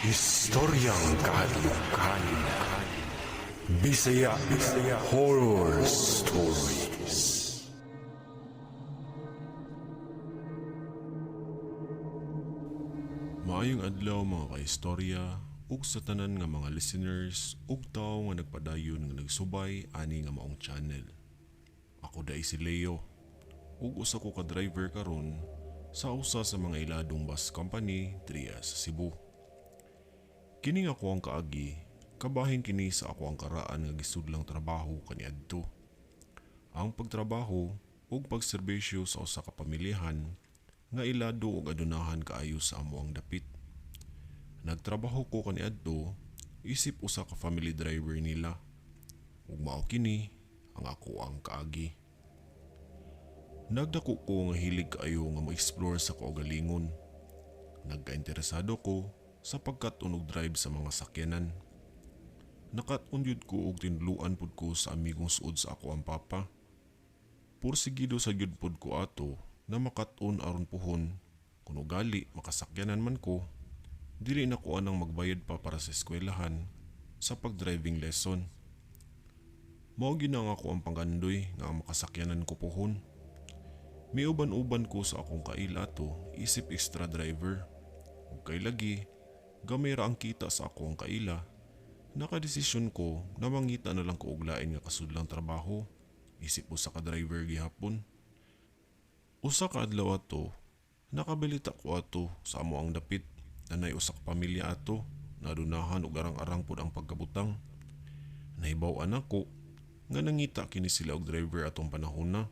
Historyang kahadlukan. Bisaya Horror Stories. Maayong adlaw mga kaistorya ug sa tanan nga mga listeners ug tawo nga nagpadayon nga nagsubay ani nga maong channel. Ako dai si Leo ug usa ko ka driver karon sa usa sa mga iladong bus company diriya sa Cebu. Kini nga ako ang kaagi, kabahin kini sa ako ang karaan nga gisudlang trabaho kaniadto. Ang pagtrabaho ug pagserbisyo sa usa ka pamilyahan nga ilado ug adunahan kaayo sa amoang dapit. Nagtrabaho ko kaniadto isip usa ka family driver nila ug mao kini ang ako ang kaagi. Nagdako ko nga hilig kaayo nga mo-explore sa kaugalingon. Nagkainteresado ko sa pagkat-on og drive sa mga sakyanan. Nakat-on gyud ko og tinluan pud ko sa amigong suod sa ako ang papa. Pursigido sa gyud pud ko ato na makat-on aron puhon kun ugali makasakyanan man ko, dili na ko anang magbayad pa para sa eskwelahan sa pag-driving lesson. Mao gyud na nga ako ang panggandoy nga ang makasakyanan ko puhon. Miuban-uban ko sa akong kaila ato isip extra driver. Ug kay lagi, gamay ra ang kita sa akong kaila. Nakadesisyon ko na mangita na lang ko og lain nga kasudlang trabaho isip usa ka driver gihapon. Usa ka adlaw ato, nakabilita ko ato sa amo ang dapit na nay usa ka pamilya ato na adunahan og arang-arang pud ang pagkabutang. Nahibaw-an nako nga nangita kini sila og driver atong panahona.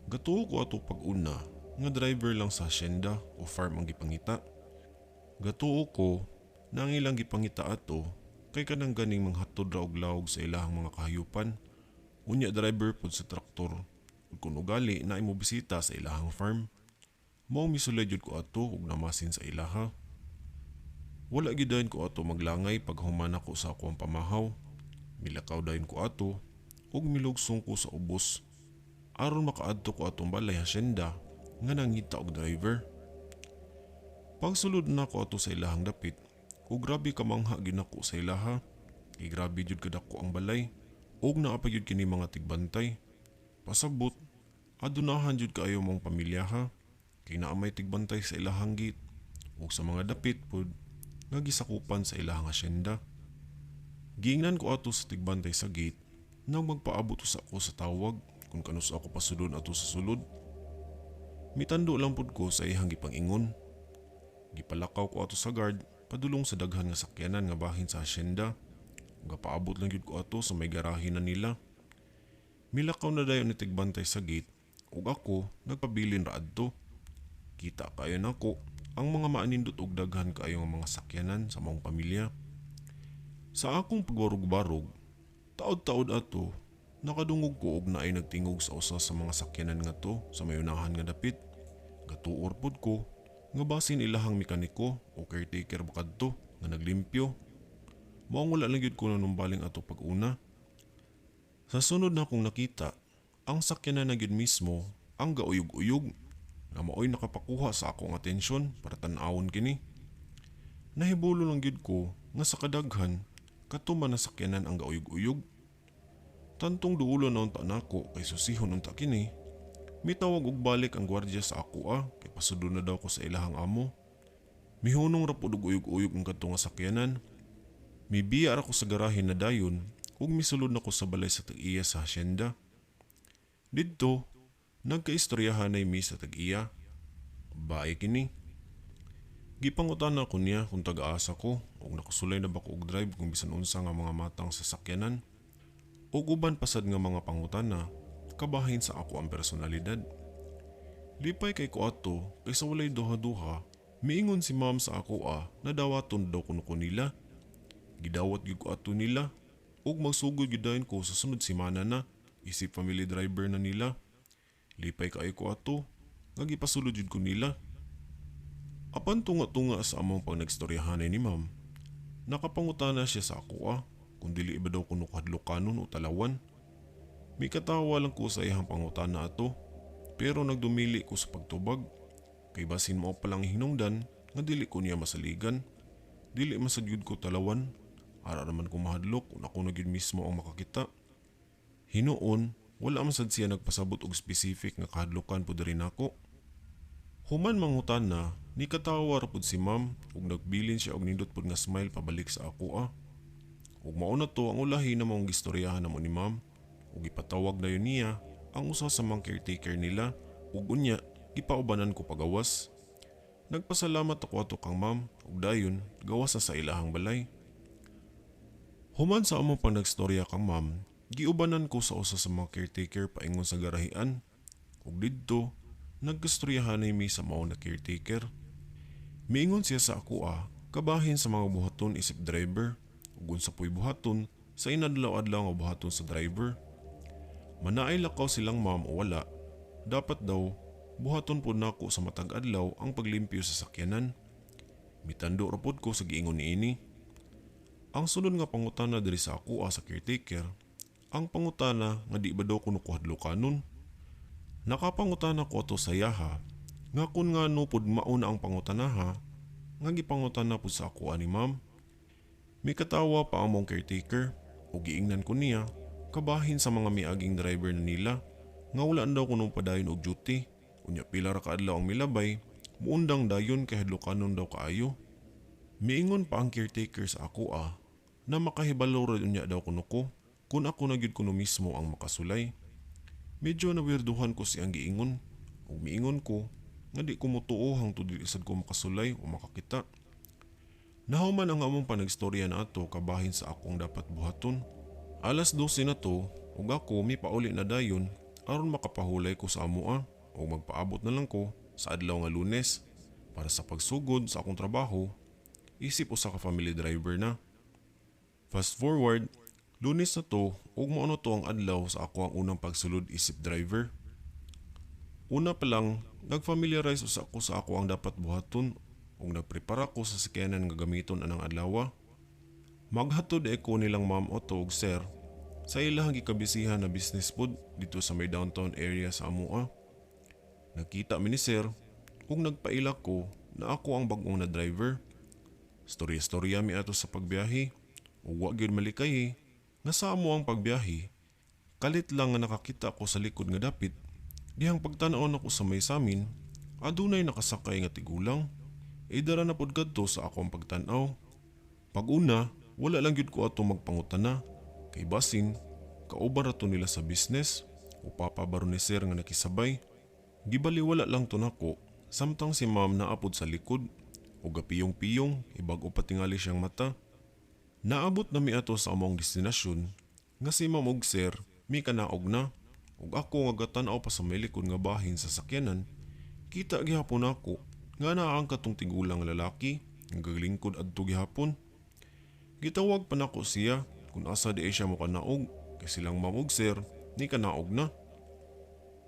Gatuo ko ato pag-una nga driver lang sa hasyenda o farm ang gipangita. Gatuo ko na ang ilang gipangita ato kay kanang ganing manghatod ra og lawog sa ilahang mga kahayupan. Unya driver pud sa traktor ug kun ugali naay mobisita sa ilahang farm. Mao misulay jud ko ato ug namasin sa ilaha. Wala gyud dayon ko ato maglangay paghuman nako sa akong pamahaw. Milakaw dayon ko ato ug milugsong ko sa ubos aron makaadto ko atong balay hasyenda nga nangita og driver. Pagsulod nako ato sa ilahang dapit ug grabe kamangha gyud nako sa ilaha. Kay grabe jud kadako ang balay ug naa pa gyud kini mga tigbantay. Pasabot, adunahan jud kaayo mong pamilya ha. Kay naa may tigbantay sa ilahang gate ug sa mga dapit pod nga gisakupan sa ilahang hasyenda. Giingnan ko ato sa tigbantay sa gate nang magpaabot usa ko sa tawag kung kanus ako pasudon ato sa sulod. Mitando lang pud ko sa iyang gipang-ingon. Gipalakaw ko ato sa guard padulong sa daghan nga sakyanan nga bahin sa hasyenda. Gapaabot lang gyud ko ato sa may garahe na nila. Milakaw na dayon ni tigbantay sa gate ug ako nagpabilin ra adto. Kita kayo nako ang mga maanindot og daghan kaayo nga mga sakyanan sa maong pamilya. Sa akong pagbarug-barug, taod-taod ato, nakadungog ko og naay nagtingog sa usa sa mga sakyanan nga to sa may unahan nga dapit. Gatuor pod ko nga basin ilahang mekaniko o caretaker ba kadto nga naglimpyo. Mao wala lang gyud ko nanumbaling ato pag-una. Sa sunod na akong nakita, ang sakyanan na gyud mismo ang gauyog-uyog nga maoy nakapakuha sa akong atensyon para tan-awon kini. Nahibulo lang gyud ko nga sa kadaghan kato man na sakyanan ang gauyog-uyog. Tantong duulo na unta nako kay susihon unta kini. Mitawag og balik ang gwardiya sa ako kay pasudon na daw ko sa ilahang amo. Mihunong ra pud og uyog-uyog ang kadto nga sakyanan. Mibiya ra ko sa garahe na dayon ug misulod na ko sa balay sa tag-iya sa hasyenda. Didto, nagkaistoryahanay mi sa tag-iya. Bae kini. Gipangutana ko niya kung taga-asa ko ug nakasulay na ba ko og drive kung bisan unsa nga mga matang sa sakyanan. Ug uban pasad nga mga pangutana kabahin sa ako ang personalidad. Lipay kay ko ato kaysa walay duha-duha, miingon si ma'am sa ako na dawaton daw kuno ko nila. Gidawat gyud ko ato nila ug magsugod gyud dayon ko sa sunod semana na isip family driver na nila. Lipay kaayo ko ato nga gipasulod jud ko nila. Apan tunga-tunga sa among pag nagstoryahanay ni ma'am, nakapangutana siya sa ako kung dili ba daw kuno kahadlokanon o talawan. Mikatawa lang ko sa iyang pangutana ato, pero nagdumili ko sa pagtubag. Kay basin mao palang hinungdan nga dili ko niya masaligan. dili man sad gyud ko talawan. Ara raman ko mahadlok kung ako na gyud mismo ang makakita. Hinuon, wala man sad siya nagpasabot og specific nga kahadlokan pud diri nako. Human mangutana, ni katawa ra pud si ma'am ug nagbilin siya og nindot pud nga smile pabalik sa ako ah. Ug mao na to ang ulahi na maong gistoryahan namo ni ma'am ug gipatawag dayon niya ang usa sa mga caretaker nila ug unya gipaubanan ko pagawas. Nagpasalamat ako ato kang ma'am ug dayon gawas na sa ilahang balay. Human sa among panagstorya kang ma'am, giubanan ko sa usa sa mga caretaker paingon sa garahian. Ug didto, nagkastoryahan mi sa mao na caretaker. Miingon siya sa ako ah, kabahin sa mga buhaton isip driver ug unsa po'y buhaton sa inadlaw-adlaw nga buhaton sa driver. Manaay lakaw silang ma'am o wala, dapat daw buhaton pod nako sa matag adlaw ang paglimpyo sa sakyanan. Mitando ra pod ko sa giingon niini. Ang sunod nga pangutana diri sa ako sa caretaker, ang pangutana nga di ba daw kuno ko hadlokanon. Nakapangutana ko ato sa yaha, nga kun ngano pod mao na ang pangutanaha, nga gipangutana pod sa ako ani ma'am. Mikatawa pa ang mong caretaker, ug giingnan ko niya, kabahin sa mga miaging driver na nila, nga wala daw kuno padayon og duty, unya pila ra ka adlaw ang milabay, muundang dayon kay hadlokanon daw kaayo. Miingon pa ang caretaker sa ako ah, na makahibalo ra unya daw kuno ko, kun ako na gyud kuno mismo ang makasulay. Medyo nawirduhan ko siyang giingon, ug miingon ko nga di ko motuo hangtod dili sad ko makasulay o makakita. Nahuman ang among panagstorya na ato kabahin sa akong dapat buhaton. 12:00 na to ug ako mipauli na dayon aron makapahulay ko sa amoa o magpaabot na lang ko sa adlaw nga Lunes para sa pagsugod sa akong trabaho isip usa ka family driver na. Fast forward, Lunes na to ug mao na to ang adlaw sa ako ang unang pagsulod isip driver. Una pa lang, nagfamiliarize usa ko sa ako ang dapat buhaton ug nagprepara ko sa sakyanan nga gamiton anang adlaw. Maghatod ko nilang ma'am Otto ug sir sa ilahang gikabisihan na business pod dito sa may downtown area sa amoa. Nakita mi ni sir ug nagpaila ko na ako ang bag-ong na driver. Storya-storya mi ato sa pagbiyahe ug wa gyud malikay nga sa amo ang pagbiyahe. Kalit lang nga nakakita ko sa likod nga dapit, dihang pagtan-aw nako sa may samin, adunay nakasakay nga tigulang. Idara na pod kadto sa akong pagtan-aw. Pag-una, wala lang gyud ko ato magpangutana kay basin kauban ra to nila sa business o papa baro ni sir nga nakisabay. Gibaliwala lang to nako samtang si ma'am naapod sa likod o gapiyong-piyong ibag-o pa tingali siyang mata. Naabot na mi ato sa among destinasyon nga si ma'am ug sir mi kanaog na ug ako nga gatan-aw pa sa may likod nga bahin sa sakyanan, kita gihapon ako nga naa ang katong tigulang nga lalaki nga gaglingkod adto gihapon. Gitawag pa nako siya kung asa di ay siya mokanaog kay silang ma'am ug sir ni kanaog na.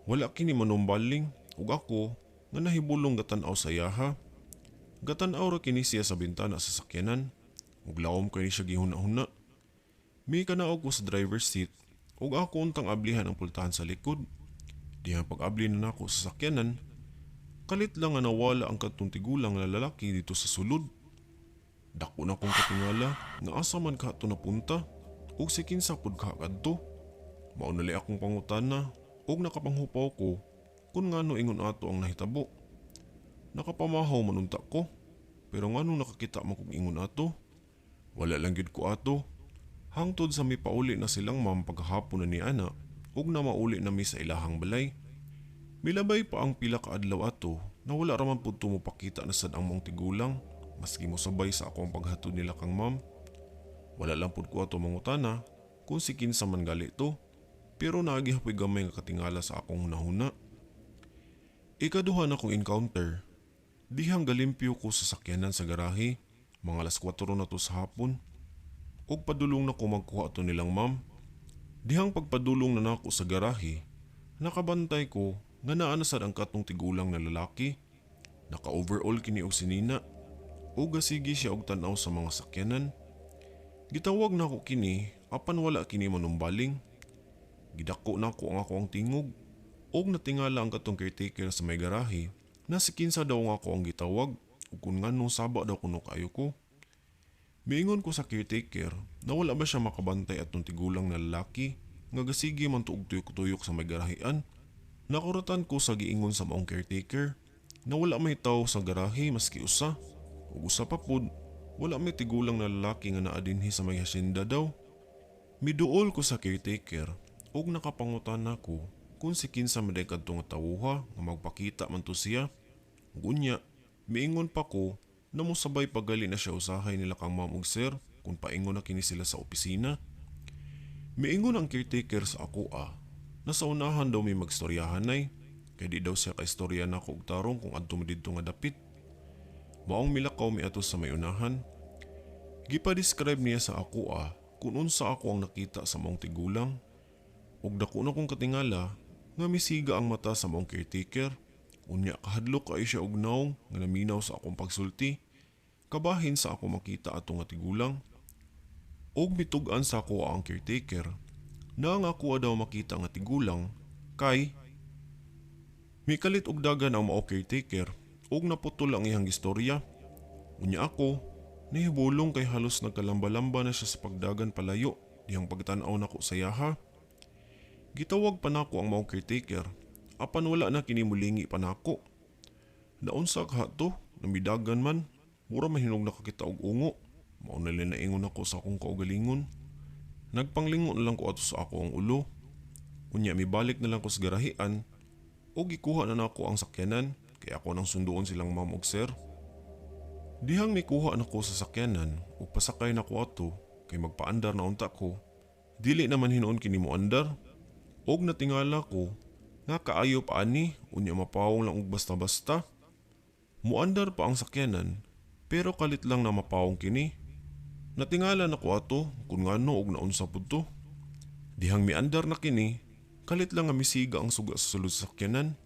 Wala kini manumbaling ug ako nga nahibulong gatan-aw sa iyaha. Gatan-aw ra kini siya sa bintana sa sakyanan ug lawom kay ni siya gihuna-huna. Mi kanaog ko sa driver's seat ug ako untang ablihan ang pultahan sa likod. Dihang pag-abli na nako sa sakyanan, kalit lang nga nawala ang katong tigulang nga lalaki dito sa sulod. Dako na kong katingala nga asa man ka to napunta ug si kinsa pud ka kadto. Mao na akong pangutana ug nakapanghupaw ko kung ngano ingon ato ang nahitabo. Nakapamahaw man unta ko, pero ngano nakakita man kog ingon ato? Wala lang gyud ko ato. Hangtod sa mipauli na silang ma'am pagkahapon na ni ana ug na mauli na mi sa ilahang balay. Milabay pa ang pila ka adlaw ato na wala ra man pud to mopakita na sad ang mong tigulang maski mosabay sa akong paghatod nila kang ma'am. Wala lang pud ko ato mangutana kung si kinsa man gali to, pero nagihapoy gamay nga katingala sa akong hunahuna. Ikaduha na kong encounter, dihang galimpyo ko sa sakyanan sa garahe, mga 4:00 na to sa hapon. Ug padulong na ko magkuha ato nilang ma'am. Dihang pagpadulong na nako sa garahe, nakabantay ko nga naa na sad ang katong tigulang na lalaki. Naka-overall kini og sinina. Ug gasige siya og tan-aw sa mga sakyanan. Gitawag nako kini apan wala kini manumbaling. Gidako nako ang ako ang tingog ug natingala ang katong caretaker sa may garahe na si kinsa daw nga ako ang gitawag ug kun nganong saba daw kuno kaayo ko. Miingon ko sa caretaker na wala ba siya makabantay atong tigulang na lalaki nga gasige man tuog tuyok-tuyok sa may garahian. Nakuratan ko sa giingon sa maong caretaker na wala may tao sa garahe maski usa. Ug usa pa pud, wala may tigulang na lalaki nga naa dinhi sa may hasyenda daw. Miduol ko sa caretaker ug nakapangutana ko kung si kinsa man diay kadto nga tawuha nga magpakita man to siya. Ug unya, miingon pa ko na mosabay pagali na siya usahay nila kang ma'am ug sir kung paingon na kini sila sa opisina. Miingon ang caretaker sa ako na sa unahan daw may magstoryahan ay, kay di daw siya kaistorya nako og tarong kung adto mi didto nga dapit. Maong milakaw mi ato sa may unahan. Gipa-describe niya sa ako kung unsa ako ang nakita sa maong tigulang. Ug dako na kong katingala nga misiga ang mata sa maong caretaker. Unya kahadlok kaayo siya og nawong nga naminaw sa akong pagsulti. Kabahin sa ako makita ato nga tigulang. Og mitug-an sa ako ang caretaker na ang ako daw makita nga tigulang kay mikalit og dagan ang mao caretaker og naputol ang iyang istorya. Unya ako nahibulong kay halos nagkalamba-lamba na siya sa pagdagan palayo dihang pagtan-aw nako sa yaha. Gitawag pa nako ang mao caretaker apan wala na kini mulingi pa nako. Naunsa kaha to, namidagan man, mura mahinog nakakita og ungo. Mao na lang naingon ako sa akong kaugalingon. Nagpanglingo na lang ko ato sa ako ang ulo. Unya mibalik na lang ko sa garahian o gikuha na nako ang sakyanan kay ako nang sunduon silang ma'am og sir. Dihang mikuha nako sa sakyanan ug pasakay nako ato kay magpaandar na unta ko. Dili naman hinuon kini mo andar. Og natingala ko nga kaayo pa ani unya mapawong lang og basta-basta. Muandar pa ang sakyanan pero kalit lang na mapawong kini. Natingala nako ato kung ngano og naunsa pud to. Dihang miandar na kini, kalit lang nga misiga ang suga sa sulod sa sakyanan.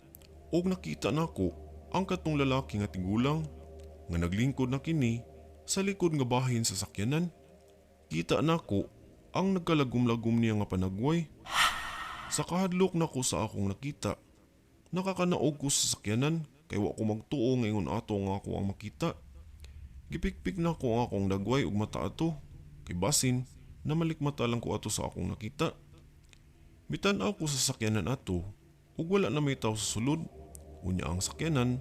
Og nakita nako ang katong lalaki nga tigulang nga naglingkod na kini sa likod nga bahin sa sakyanan. Kita nako ang nagkalagom-lagom niya nga panagway. Sa kahadlok nako sa akong nakita, nakakanaog ko sa sakyanan kay wa ko magtuo nga ingon ato nga ako ang makita. Gipikpik nako ang akong dagway ug mata ato kay basin na malikmata lang ko ato sa akong nakita. Mitan-aw ko sa sakyanan ato ug wala na may tawo sa sulod. Unya ang sakyanan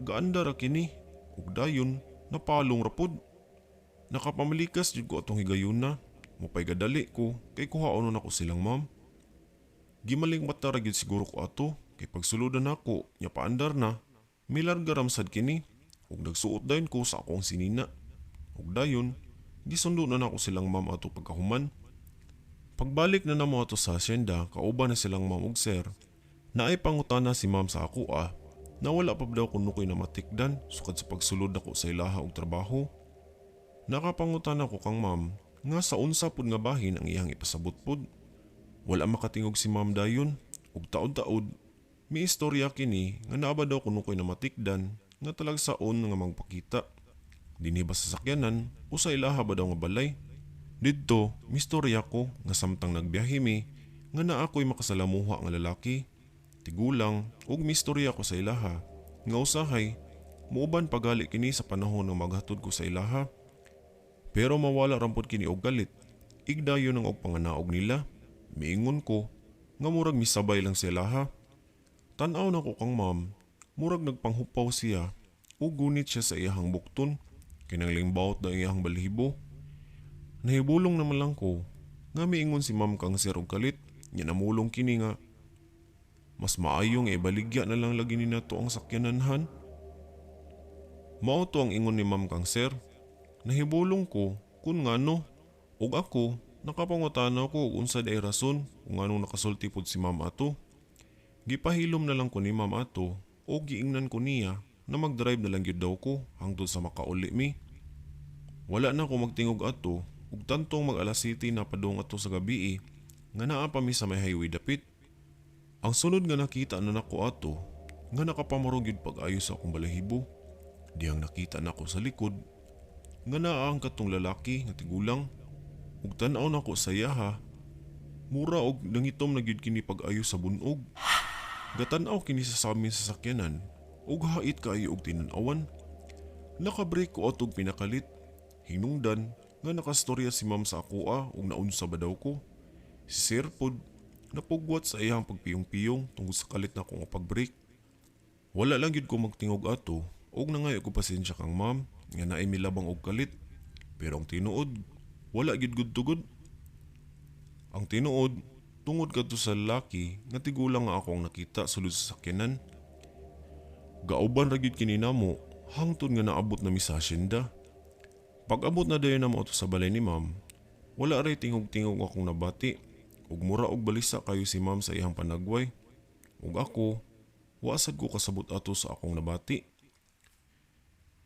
gaandar ra kini ug dayon napalong ra pod. Nakapamalikas jud ko atong higayuna. Mupay gadali ko kay kuhaon na nako silang ma'am. Gimaling mata ra gyud siguro ko ato kay pagsulodan nako nya paandar na milarga ramsad kini ug nagsuot dayon ko sa akong sinina. Ug dayon gisundo na nako silang ma'am ato pagkahuman. Pagbalik na namo ato sa hasyenda, kauban na silang ma'am ug sir. Naay pangutana si ma'am sa ako na wala pa daw kuno ko'y namatikdan sukad sa pagsulod nako sa ilaha og trabaho. Nakapangutana ko kang ma'am nga sa unsa pud nga bahin ang iyang ipasabot pud. Wala makatingog si ma'am dayon ug taod-taod mi istorya kini nga naa ba daw kuno ko'y namatikdan nga talagsaon nga magpakita. Dinhi ba sa sakyanan o sa ilaha ba daw nga balay? Didto, mistorya ko nga samtang nagbiyahe mi nga naa ko'y makasalamuha nga lalaki, tigulang ug mistorya ko sa ilaha nga usahay muuban pagali kini sa panahon nga maghatod ko sa ilaha. Pero mawala rampod kini og galit, igdayon ang og panganaog nila. Miingon ko nga murag misabay lang sa ilaha. Tan-aw nako kang ma'am, murag nagpanghupaw siya ug gunit siya sa iyahang bukton, kinang lingbawot na iyahang balahibo. Nahibulong naman lang ko nga miingon si ma'am kang sir og kalit, nya namulong kini nga mas maayo nga ibaligya na lang lagi ni nato ang sakyananhan. Mao to ang ingon ni ma'am kang sir. Nahibulong ko kung ngano ug ako nakapangutana ko og unsa day rason kung nganong nakasulti pod si ma'am ato. Gipahilom na lang ko ni ma'am ato o giingnan ko niya na mag-drive na lang gyud daw ko hangtod sa makauli mi. Wala na ko magtingog ato ug tantong mag alas 7 na padung ato sa gabi nga naa pa mi sa may highway dapit. Ang sunod nga nakita na nako ato nga nakapamurong gyud pag-ayo sa akong balahibo. Dihang nakita nako sa likod nga naa ang katong lalaki nga tigulang ug tan-aw nako sa iyaha mura og nangitom na gyud kini pag-ayo sa bunog. Gatan-aw kini sa samin sa sakyanan ug hait kaayo og tinan-awan. Nakabreak ko atog pinakalit. Hinungdan, nga nakastorya si ma'am sa akoa ug naunsa ba daw ko. Si sir pod napugwat sa iyang pagpiyong-piyong tungod sa kalit na akong pag-brake. Wala lang gyud ko magtingog ato ug nangayo ko pasensya kang ma'am nga naay milabang og kalit. Pero ang tinuod, wala gyud gud tugod. Ang tinuod, tungod kadto sa lalaki nga tigulang nga ako ang nakita sulod sa sakyanan. Gauban ra gyud kini namo hangtod nga naabot na mi sa hasyenda. Pag-abot na dayon namo ato sa balay ni ma'am, wala ray tingog-tingog akong nabati ug mura og balisa kayo si ma'am sa iyang panagway. Ug ako, wa sad ko kasabot ato sa akong nabati.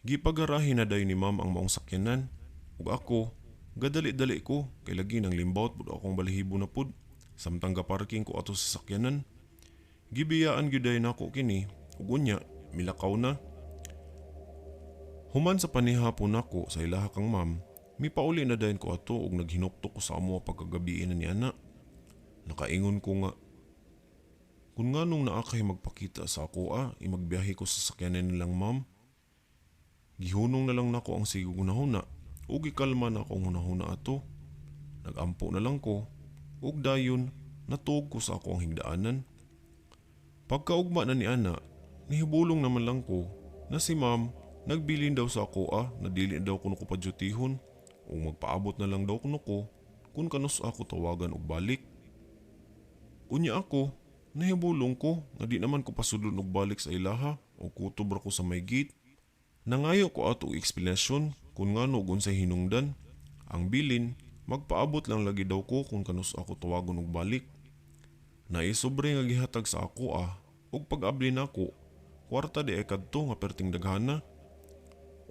Gipagarahe na dayon ni ma'am ang maong sakyanan ug ako, gadali-dali ko kay lagi nang limbawot pud akong balahibo na pud samtang gaparking ko ato sa sakyanan. Gibiyaan gyud dayon nako kini ug unya milakaw na. Human sa panihapon nako sa ilaha kang ma'am, mipauli na dayon ko ato ug naghinuktok ko sa amo pagkagabi na ni ana. Nakaingon ko nga, kung nganong naa kay magpakita sa ako imagbiyahe ko sa sakyanan nilang ma'am. Gihunong na lang nako ang sigog hunahuna ug gikalma na akong hunahuna ato. Nagampo na lang ko ug dayon natuog ko sa ako ang higdaanan. Pagkaugma na ni ana, nihibulong naman lang ko na si ma'am nagbilin daw sa ako na dili daw kuno ko padyutihon ug magpaabot na lang daw kuno ko kung kanus ako tawagan og balik. Unya ako, nahibulong ko nga di naman ko pasudlon og balik sa ilaha o kutob ra ko sa may gate. Nangayo ko ato og eksplanasyon kung ngano ug unsay hinungdan. Ang bilin, magpaabot lang lagi daw ko kung kanus ako tawagon og balik. Naisobre nga gihatag sa ako ug pag-abli nako, kwarta di ay kadto nga perting daghana.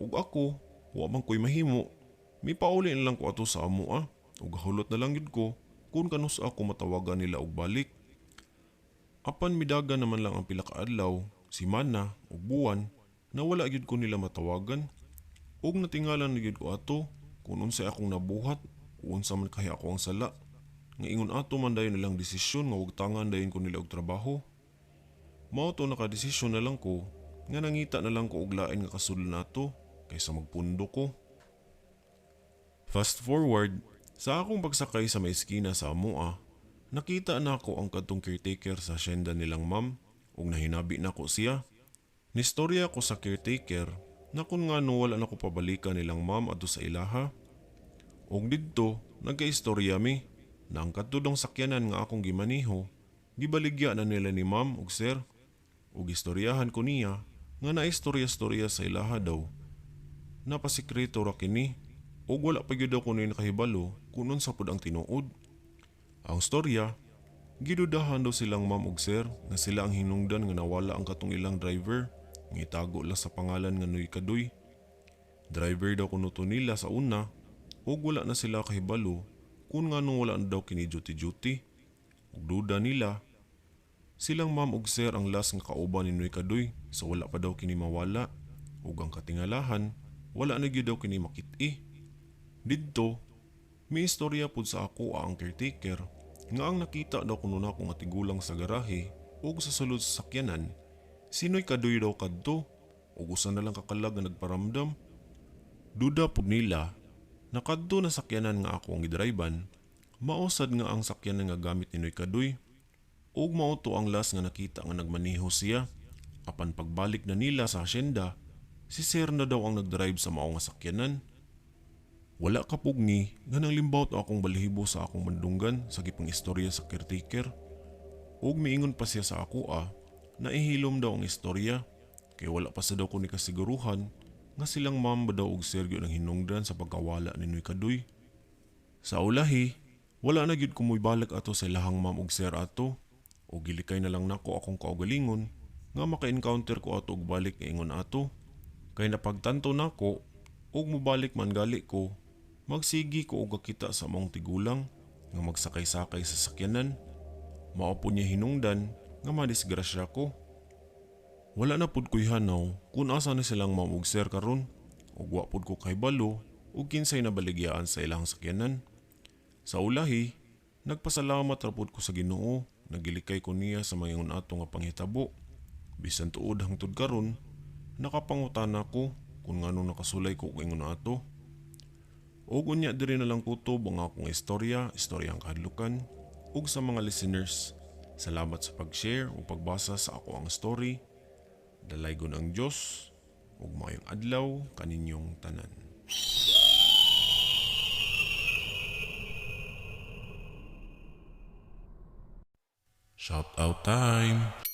Ug ako, wa man ko'y mahimo, mipauli na lang ko ato sa amo ug hulot na lang gyud ko kung kanus ako matawagan nila og balik. Apan midaga naman lang ang pila ka adlaw, semana ug buwan na wala gyud ko nila matawagan. Ug natingalan na gyud ko ato kung unsay akong nabuhat o unsa man kahi ako ang sala. Nga ingon ato man dayon nilang desisyon nga wag tangan dayon ko nila og trabaho. Mao to nakadesisyon na lang ko nga nangita na lang ko og lain nga kasulod nato kaysa magpundo ko. Fast forward, sa akong pagsakay sa may eskina sa amoa, nakita na ako ang kadtong caretaker sa hasyenda nilang ma'am ug nahinabi nako siya. Nistorya ko sa caretaker na kung ngano wala nako pabalikan nilang ma'am adto sa ilaha. Ug didto nagkaistorya mi na ang kadto dong sakyanan nga akong gimaniho, gibaligya na nila ni ma'am ug sir. Ug istoryahan ko niya nga naistorya-storya sa ilaha daw. Napasikreto ra kini ug wala pa gyud ako ni nakahibalo kung unsa pud ang tinuod. Ang storya, gidudahan daw silang ma'am ug sir nga sila ang hinungdan nga nawala ang katong ilang driver nga itago lang sa pangalan nga Noy Kadoy. Driver daw kuno to nila sa una ug wala na sila kahibalo kung nganong wala na daw kini duty-duty. Ug duda nila, silang ma'am ug sir ang last nga kauban ni Noy Kadoy so wala pa daw kini mawala ug ang katingalahan wala na gyud daw kini makit-i. Didto, may istorya pud sa ako ang caretaker nga ang nakita daw kuno nako nga tigulang sa garahe ug sa sulod sa sakyanan, si Noy Kadoy daw kadto ug usa na lang kakalag nga nagparamdam. Duda pud nila na kadto na sakyanan nga ako ang gidriban, mao sad nga ang sakyanan nga gamit ni Noy Kadoy ug mao to ang last nga nakita nga nagmaneho siya. Apan pagbalik na nila sa hasyenda, si sir na daw ang nagdrive sa mao nga sakyanan. Wala kapugni nga nang limbawot akong balahibo sa akong mandunggan sa gipang istorya sa caretaker. Ug miingon pa siya sa ako naihilom daw ang istorya kay wala pa sa daw ko ni kasiguruhan nga silang ma'am ba daw og sir gyud ang hinungdan sa pagkawala ni Noy Kadoy. Sa ulahi, wala na gyud ko moibalik ato sa ilahang ma'am og sir ato ug gilikay na lang nako akong kaugalingon nga maka-encounter ko ato og balik nga ingon ato. Kay napagtanto nako ug mobalik man gali ko, magsigi ko og kakita sa maong tigulang nga magsakay-sakay sa sakyanan. Mao po niya hinungdan nga madisgrasya ko. Wala na pud ko'y hanaw kung asa na silang ma'am ug sir karon ug wa pud ko kahibalo ug kinsay nabaligyaan sa ilang sakyanan. Sa ulahi, nagpasalamat ra pud ko sa Ginoo, nagilikay ko niya sa mga ingon ato nga panghitabo. Bisan tuod hangtod karon, nakapangutana ko kung nganong nakasulay ko og ingon ato. Ug unya diri na lang kutob ang akong istorya, istoryang kahadlukan, ug sa mga listeners. Salamat sa pag-share ug pagbasa sa akoang story. Dalaygon ang Dios ug maayong adlaw kaninyong tanan. Shout out time!